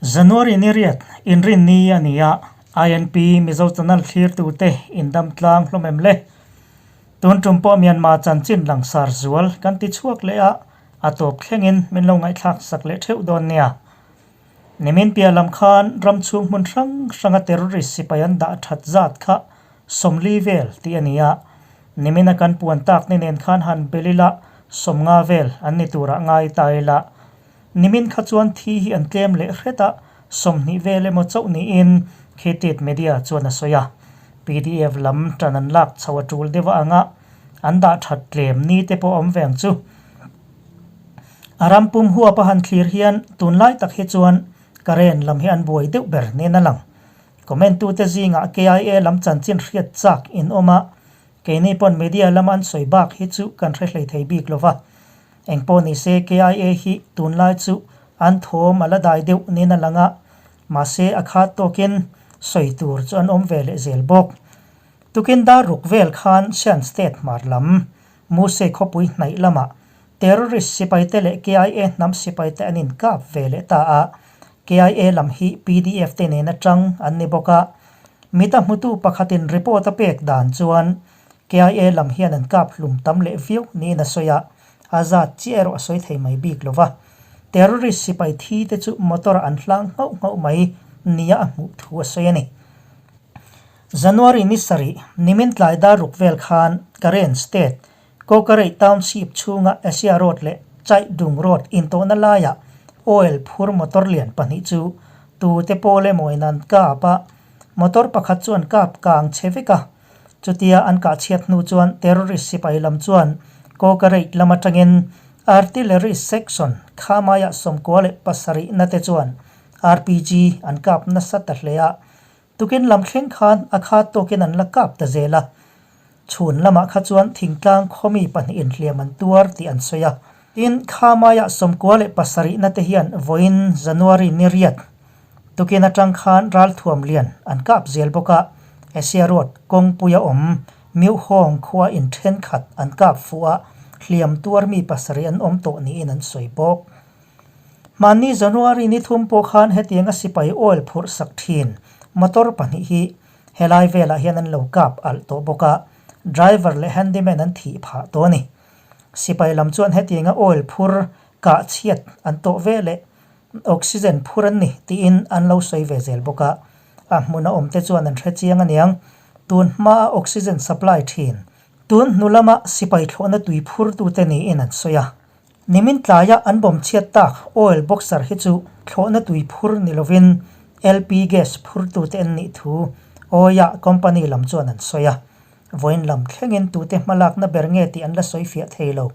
January ni riat inrinni a ni a, INP Mizo Channel thlirtute indam tlang hlawm em le? Tun tum pawh Myanmar chanchin langsar zual kan ti chhuak leh a, a tawp thlengin min lo ngaihthlak sak leh theuh dawn nia. Nimin piah lam khan ram chhung hmun hrang hranga terrorist sipai an dah that zat kha 40 vel tih a ni a, nimina kan puan tak ni nen khan han bel ila 50 vel an ni turah ngai ta ila. Nimin kha chuan thi hi an tlem leh hret a, 20 vel emaw chauh niin Khitit Media chuan a sawi a. Pdf lam tan an lak chho a tul deuh a ang a, an dah that tlem ni te pawh a awm ve ang chu. A ram pum huap a han thlir hian tunlai tak hi chuan Karen lam hi an buai deuh ber nen a lang. Comment tute zingah KIA lam chanchin hriat chak in awm a, keini pawn media lama an sawi bak hi chu kan hre hlei thei bik lo va. Engpawh ni se KIA hi tunlai chu an thawm a la dai deuh nen a lang a, mahse a khat tawkin sawi tur chu an awm ve leh zel bawk. Tukin dar ruk vel khan Shan State hmar lam Muse khawpui hnaih lamah Terrorist sipaite leh KIA hnam sipaite an inkap ve leh ta a, KIA lam hi pdf te nen atang an ni bawk a. Mita hmutu pakhatin report a pek dan chuan KIA lam hian an kap hlum tam leh viau niin a sawi a, a zat chiah erawh a sawi thei mai bik lo va. Terrorist sipai thi te chu motor ah an hlang nghauh nghauh mai nia a hmuh thu a sawi a ni. January ni sarih, nimin tlai dar ruk vel khan Karen State, Kawkarei Township chhunga Asia Road leh Chaidung Road intawhna laiah oil phur motor lian pahnih chu tute pawl emawiin an kap a, motor pakhat chu an kap kang che vek a. Chutia an kah chhiat hnu chuan terrorist sipai lam chuan Kawkarei lam atangin Artillery Section Khamaiah 97 na te chuan RPG an kap nasa ta hle a. Tukin lam thleng khan a khat tawkin an la kap ta zel a. Chhun lamah kha chuan thingtlang khawmi pahnihin hliam an tuar tih an sawi a. Tin, Khamaiah 97 na te hian vawiin January ni riat tukin atang khan ralthuam lian an kap zel bawk a. Asia Road kawngpuia awm Miuhawng khua in thenkhat an kap fuh a, hliam tuar mi pasarih an awm tawh niin an sawi bawk. Mahni January ni thum pawh khan hetianga sipai oil phurh sak thin motor pahnih hi helai velah hian an lo kap alh tawh bawk a, driver leh handyman an thih phah tawh a ni. Sipai lam chuan hetianga oil phur kah chhiat an tawh ve leh oxygen phur an ni tiin an lo sawi ve zel bawk a, a hmuna awmte chuan an hre chiang aniang tun hmaa oxygen supply thin tun hnu lama sipai thlawhna tui phurtute niin an sawi a. Nimin tlaia an bawm chhiat tak oil boxer hi chu thlawhna tui phur ni lovin LP gas phurtute an nih thu Oia company lam chuan an sawi a. Vawiin lam thlengin tute hmalakna ber nge tih an la sawi fiah thei lo.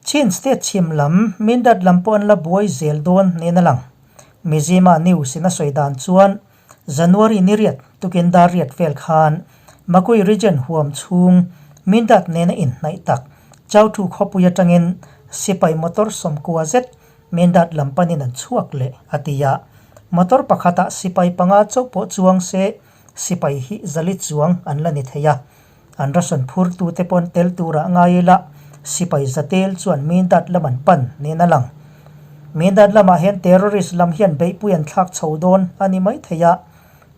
Chin state chhim lam Mindat lam pawh an la buai zel dawn niin a lang. Mizzima News in a sawi dan chuan January ni riat tukin dar riat vel khan Makui Region huam chhung Mindat nena inhnaih tak Chautu khawpui atangin sipai motor 90 zet Mindat lam panin an chhuak leh a ti a. Motor pakhatah sipai panga chauh pawh chuang se sipai hi zali chuang an la ni thei a. An ration phurtute pawn tel turah ngai ila sipai zatel chuan Mindat lam an pan niin a lang. Mindat lamah hian terrorist lam hian beihpui an thlak chho dawn a ni mai thei a.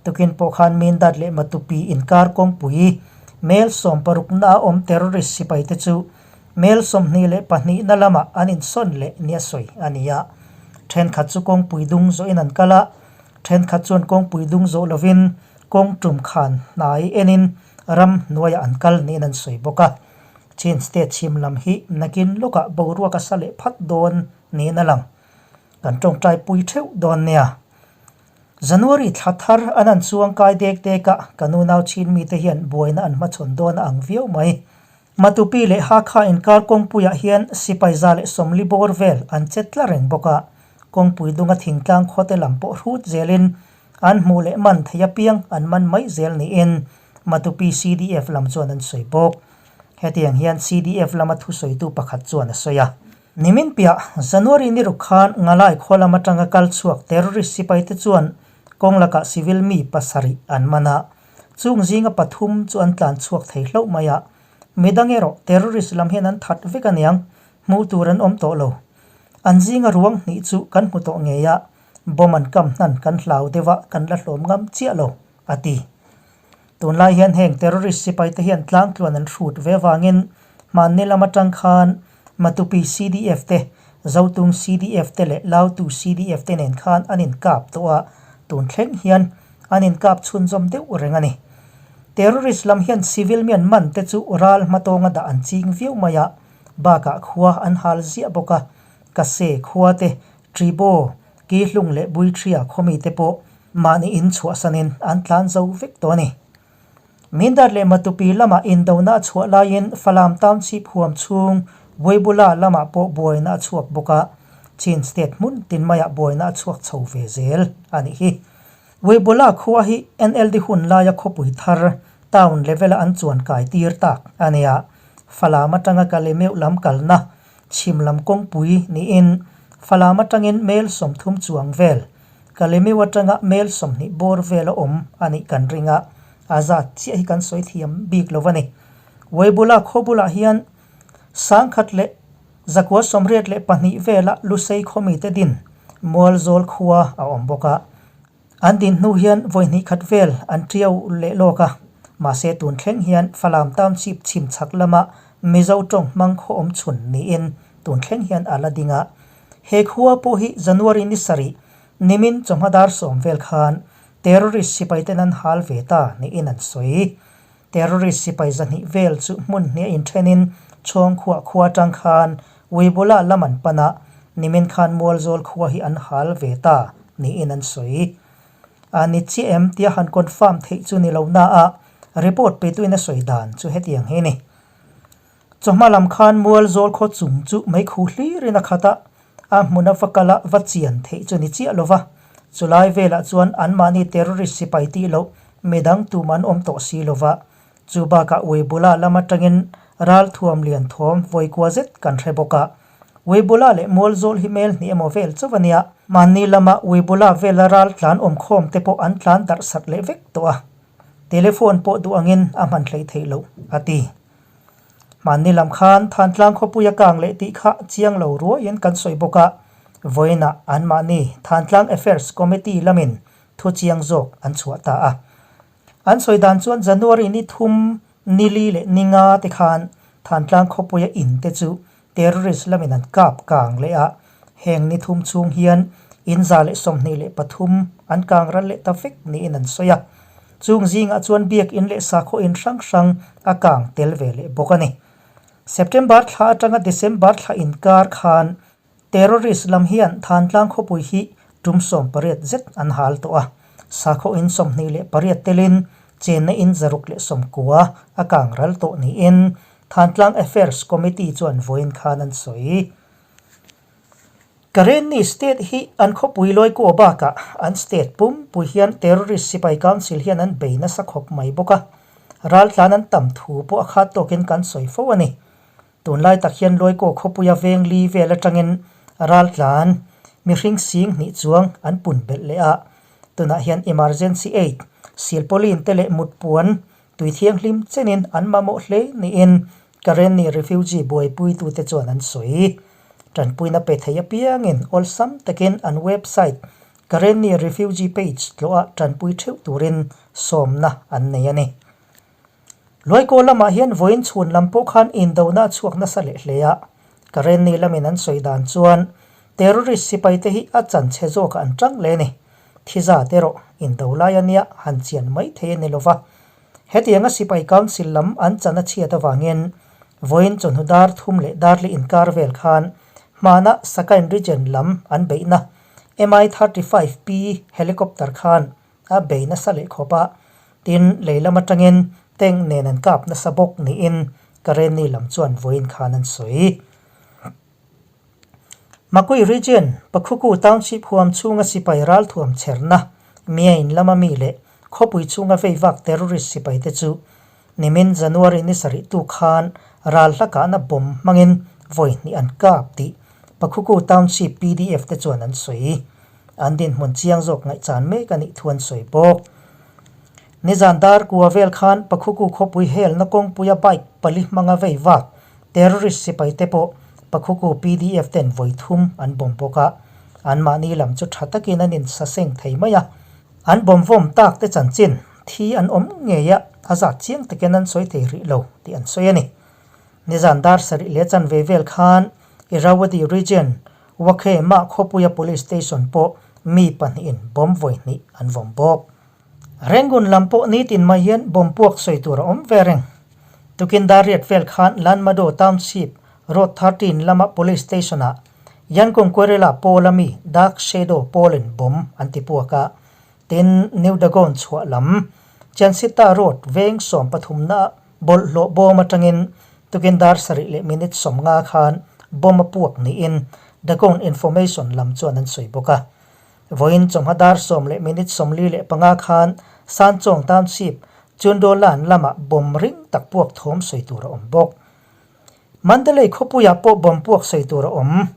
Tukin pawh khan Mindat leh Matupi inkar kawngpui mel 60 na a awm terrorist sipai te chu mel 22 na lamah an insawn leh nia sawi a ni a. Thenkhat chu kawngpui dung zawhin an kal a, thenkhat chuan kawngpui dung zawh lovin kawng tum khan hnai enin ram hnuaiah an kal niin an sawi bawk a. Chin state chhim lam hi nakin lawkah boruak a sa leh phat dawn niin a lang. Kan tawngtai pui theuh dawn nia. January thla thar an han chuang kai dek dek a, ka nu nau chin mite hian buaina an hmachhawn dawn a ang viau mai. Matupi leh Hakha inkar kawngpuiah hian sipai 140 bawr vel an che tla reng bawk a, kawngpui dunga thingtlang khawte lam pawh hrut zelin an hmuh leh man thei apiang an man mai zel niin Matupi CDF lam chuan an sawi bawk. Hetiang hian CDF lama thusawitu pakhat chuan a sawi a. Nimin piah January ni ruk khan Ngalai khaw lam atanga kal chhuak terrorist sipaite chuan kawng lakah civil mi pasarih an man a. Chung zinga pathum chu an tlan chhuak thei hlauh mai a. Midang erawh terrorist lam hian an that vek aniang, hmuh tur an awm tawh lo. An zinga ruang hnih chu kan hmu tawh ngei a. Bomb an kam hnan kan hlau deuh a, kan la hlawm ngam chiah lo, a ti. Tunlai hian heng terrorist sipai te hian tlangtluan an hrut ve avangin hmanni lam atang khan Matupi CDF te, Zotung CDF te leh Lautu CDF te nen khan an inkap tawh a, tun thleng hian an inkap chhunzawm deuh reng a ni. Terrorist lam hian civil mi an man te chu ral hmatawnga dah an ching viau mai a, bakah khua an hal ziah bawk a, Kase khua te, Tribo, Kihlung leh Buithria khawmi te pawh mahni in chhuahsanin an tlan zo vek tawh a ni. Mindar leh Matupi lamah indona a chhuah laiin Falam Township huam chhung Buaibula lamah pawh buaina a chhuak bawk a, Chin State hmun tin maiah buaina a chhuak chho ve zel a nih hi. Buaibula khua hi NLD hun laia khawpui thar town level-a an chuan kai tir tak a ni a, Falam atanga Kalemeuh lam kalna chhim lam kawngpui niin Falam atangin mel 30 chuang vel Kalemiu atanga mel 20 bawr vel a awm a nih kan ring a, a zat chiah hi kan sawi thiam bik lo a ni. Weibula khaw bulah hian 1982 vela Lusei khawmite din Mualzawl khua a awm bawk a. An din hnu hian vawi hnih khat vel an tiau leh lawk a, mahse tun thleng hian Falam Township chhim chhak lama Mizo tawng hmang khaw awm chhun niin tun thleng hian a la ding a. He khua pawh hi January ni sarih nimin chawhma dar sawm vel khan terrorist sipai ten an hal ve ta niin an sawi. Terrorist sipai zahnih vel chu hmun hniah inthenin Chawngkhuah khua atang khan Uibula lam an pan a, nimin khan Mualzawl khua hi an hal ve ta niin an sawi. A ni chiah em tia han confirm theih chu ni lo na a, report petuin a sawi dan chu hetiang hi a ni. Chawhma lam khan Mualzawl khaw chung chu meikhu hlirin a khat a, a hmuna va kala va chian theih chu ni chiah lova, chulai velah chuan anmahni terrorist sipai tih loh midang tum an awm tawh si lova, chu bakah Weibula lam atangin ralthuam lian thawm vawikua zet kan hre bawk a. Weibula leh Mualzawl hi mel hnih emaw vel chauh a nia. Mahni lama Weibula vela ral tlan awmkhawm te pawh an tlan darh sat leh vek tawh a, telephone pawh duh angin a hman hleih theih loh, a ti. Hmanni lam khan Thantlang khawpui a kang leh tih kha chiang lo ruaiin kan sawi bawk a, vawiinah anmahni Thantlang Affairs Committee lamin thu chiang zawk an chhuah ta a. An sawi dan chuan January ni thum, ni li leh ni nga te khan Thantlang khawpuia in te chu terrorist lamin an kap kang leh a, heng ni thum chhung hian in 123 an kang ral leh ta vek niin an sawi a. Chung zingah chuan biakin leh sakhaw in hrang hrang a kang tel ve leh bawk a ni. September thla atanga December thla inkar khan terrorist lam hian Thantlang khawpui hi tum 18 zet an hal tawh a, sakhaw in 28 telin chenna in 690 a kang ral tawh niin Thantlang Affairs Committee chuan vawiin khan an sawi. Karenni State hi an khawpui lawikaw bakah an state pumpui hian terrorist sipai council hian an bei nasa khawp mai bawk a, raltlan an tam thu pawh a khat tawkin kan sawi fo a ni. Tunlai tak hian lawikaw khawpuia veng li vel atangin raltlan mihring sing hnih chuang an pun belh leh a, tunah hian emergency aid, silpauline te leh mutpuan Tui thianghlim chenin an mamawh hle niin Karenni refugee buaipuitute chuan an sawi. Tanpuina pe thei apiangin awlsam takin an website Karenni refugee page tlawhah tanpui theuh turin sawmna an nei a ni. Luaikaw lamah hian vawiin chhun lam pawh khan indona a chhuak nasa leh hle a, Karenni lamin an sawi dan chuan terrorist sipaite hi a chanchhe zawkah an tang hle a ni. Thi zat erawh indo lai a nia han chian mai thei a ni lo va. Hetianga sipai council lam an chan a chhiat avangin vawiin chawhnu dar thum leh darli inkar vel khan hmana Sakain region lam an beihna Mi 35P helicopter khan a bei nasa leh khawp a, tin lei lam atangin tank nen an kap nasa bawk niin Karenni lam chuan vawiin khan an sawi. Makui Region, Pakhuku Township huam chhunga sipai ralthuam chherna, Myain lama mi leh khawpui chhunga veivak terrorist sipaite chu nimin January ni sarih tu khan ral hla kahna bomb hmangin vawi hnih an kap tih Pakhuku Township PDF te chuan an sawi. An dinhmun chiang zawk ngaihchan mek a nih thu an sawi bawk. Nizan dar kua vel khan Pakhuku khawpui helna kawngpuia bike pali hmanga veivak Terrorist sipaite pawh Pakhuku PDF ten vawi thum an bawm bawk a. Anmahni lam chu tha takin an insaseng thei mai a. An bawmvawm tak te chanchin thi an awm ngei a, a zat chiang takin an sawi thei rih lo tih an sawi a ni. Nizan dar sarih leh chanve vel khan Irrawaddy region Wakhe mah khawpuia police station pawh mi pahnihin bomb vawi hnih an vawm bawk. Rangoon lam pawh nitin mai hian bomb puak sawi tur a awm ve reng. Tukin dar riat vel khan Lanmado Township Road 13 lama police station ah Yangon Guerrilla pawl ami Dark Shadow pawlin bomb an ti puak a, tin New Dagon chhuah lam Chansita Road veng 13 na ah bawlhhlawh bawm atangin tukin dar sarih leh minute 50 khan bomb a puak niin Dagon Information lam chuan an sawi bawk a. Vawiin chawhma dar sawm leh minute 45 khan Sanchawng Township Chundolan lamah bomb ring tak puak thawm sawi tur a awm bawk. Mandalay khawpuiah pawh bomb puak sawi tur a awm.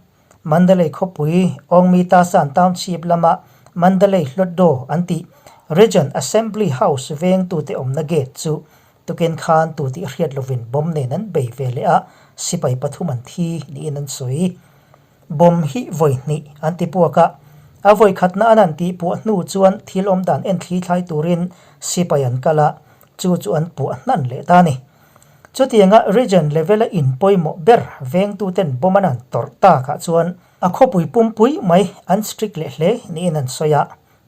Mandalay khawpui Aungmi Tasan Township lama Mandalay Hlawtdaw an tih Region Assembly House vengtute awmna gate chu tukin khan tu tih hriat lovin bomb nen an bei ve leh a, sipai pathum an thi niin an sawi. Bomb hi vawi hnih an ti puak a, a vawi khatna an han tih puah hnu chuan thil awm dan en thli thlai turin sipai an kal a, chu chu an puah hnan leh ta a ni. Chutianga region level a in pawimawh ber vengtuten bomb an han tawrh takah chuan a khawpui pumpui mai an strict leh hle niin an sawi a,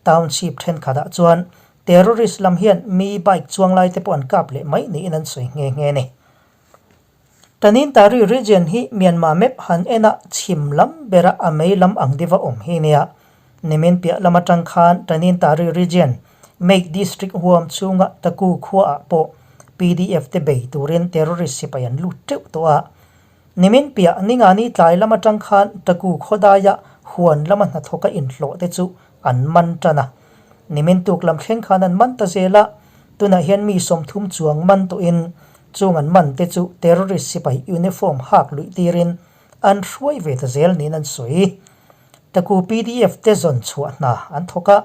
township thenkhatah chuan terrorist lam hian mi bike chuang lai te pawh an kap leh mai niin an sawi nghe nghe a ni. Tanintari region hi Myanmar map han en a chhim lam bera a mei lam ang deuha awm hi nia. Nimin piah lam atang khan Tanintari region Myeik district huam chhunga Taku khuaah pawh PDF te bei turin terrorist sipai an lut teuh tawh a. Nimin piah ningani tlai lam atang khan Taku khawdaia huan lama hnathawka inhlawh te chu an man tan a. Nimin tuk lam thleng khan an man ta zel a, tunah hian mi 30 chuang man tawhin chung an man te chu terrorist sipai uniform hak luih tirin an hruai ve ta zel niin an sawi. Taku PDF te zawn chhuah hna an thawk a,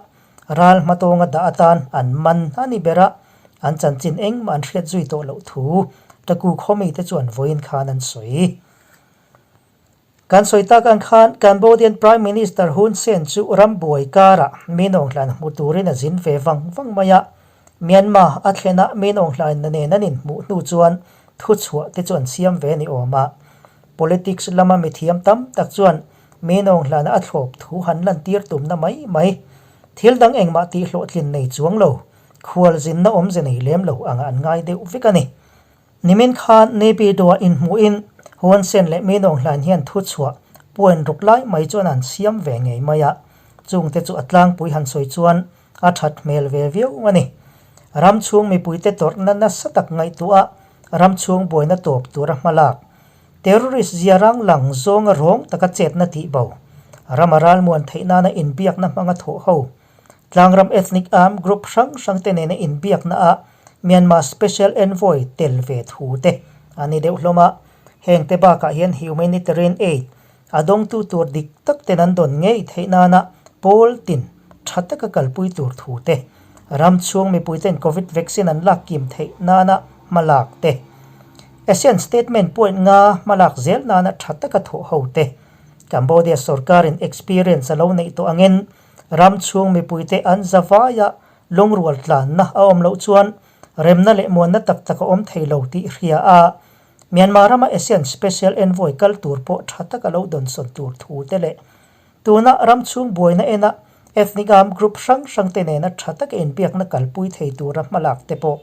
ral hmatawnga dah atan an man a ni ber a, an chanchin engmah an hriat zui tawh loh thu Taku khawmi te chuan vawiin khan an sawi. Kan sawi tak ang khan Cambodian Prime Minister Hun Sen chu ram buai karah Min Aung Hlaing hmu turin a zin ve vang vang mai a. Myanmar a thlen a Min Aung Hlaing na nen an inhmuh hnu chuan thuchhuah te chu an siam ve ni awm a. Politics lama mithiam tam tak chuan Min Aung Hlaing a thlawp thu han lantir tumna mai mai. Thil dang engmah tih hlawhtlin nei chuang lo, khualzinna awmze nei lem lo anga an ngai deuh vek a ni. Nimin khan Naypyidaw-ah inhmuhin Hun Sen leh Min Aung Hlaing hian thuchhuah puan ruk lai mai chuan an siam ve ngei mai a, chungte chu a tlangpui han sawi chuan a that hmel ve viau a ni. Ram chhung mipuite tawrhna nasa tak ngaihtuah a, ram chhung buaina tawp tura hmalak, terrorist zia rang lang zawnga rawng taka chetna tihbo, rama ralmuan theih nana inbiakna hmanga thawh ho, Tlangram ethnic armed group hrang hrang te nena inbiakna ah Myanmar Special Envoy tel ve thu te a ni deuh hlawm a. Heng te bakah hian humanitarian aid a dawngtu tur dik tak ten an dawn ngei theih nana pawl tin tha taka kalpui tur thu te, ram chhung mipui ten Covid vaccine an lak kim theih nana hmalak te, ASEAN statement point nga hmalak zel nana tha taka thawh ho te, Cambodia sorkarin experience a lo neih tawh angin Ram chhung mipuite an za vaia lungrual tlanna a awm loh chuan remna leh muanna tak tak a awm thei lo tih hria a, Myanmar rama ASEAN Special Envoy kal tur pawh tha taka lo dawnsawn tur thu te leh tuna ram chhung buaina ena ethnic armed group hrang hrang te nena tha taka inbiakna kalpui thei tura hmalak te pawh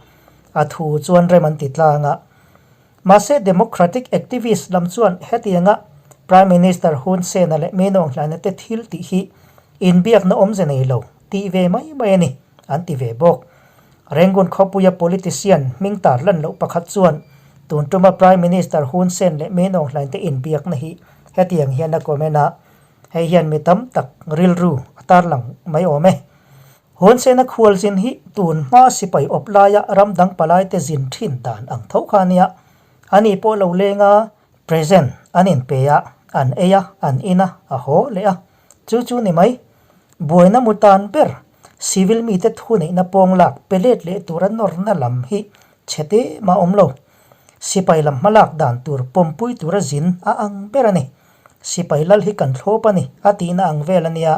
a thu chuan rem an ti tlang a. Mahse Democratic activist lam chuan hetianga Prime Minister Hun Sen-a leh Min Aung Hlaing-a te thil tih hi inbiakna awmze nei lo tih ve mai mai a ni, an ti ve bawk. Rangoon khawpuia politician hming tar lan loh pakhat chuan tun tuma Prime Minister Hun Sen leh Min Aung Hlaing te inbiakna hi hetiang hian a comment a, hei hian mi tam tak rilru a tarlang mai awm e. Hawnchhena khualzin hi tun hma sipai awp laia ram dang palaite zin thin dan ang tho kha nia. Ani pawh lo leng a, present an inpe a, an ei a, an in a, a haw leh a. Chu chu ni mai. Buaina mu tan ber, civil mite thuneihna pawng lak pe let leh tura nawrna lam hi chhe te mah awm lo. Sipai lam hmalak dan tur pawmpui tura zin a ang ber a ni. Sipai lal hi kan thlawp a ni, a tihna ang vel a nia,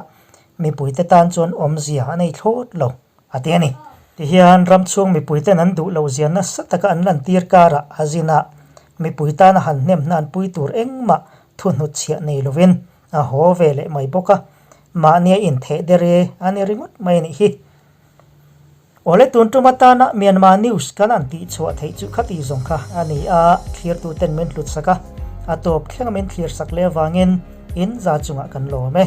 mipuite tan chuan awmzia a nei thlawt lo, a ti a ni. Tihian ram chhung mipuiten an duh lohzia nasa taka an lantir karah a zin a, mipui tana han hnem hnan pui tur engmah thuhnut chhiah nei lovin a haw ve leh mai bawk a, mahnia intheh der e a ni ringawt mai a nih hi. Awle tun tum atana Myanmar News kan an tih chhuah theih chu khati zawng kha a ni a, thlirtuten min hlut sak a, a tawp thlenga min thlir sak leh avangin in za chungah kan lawm e.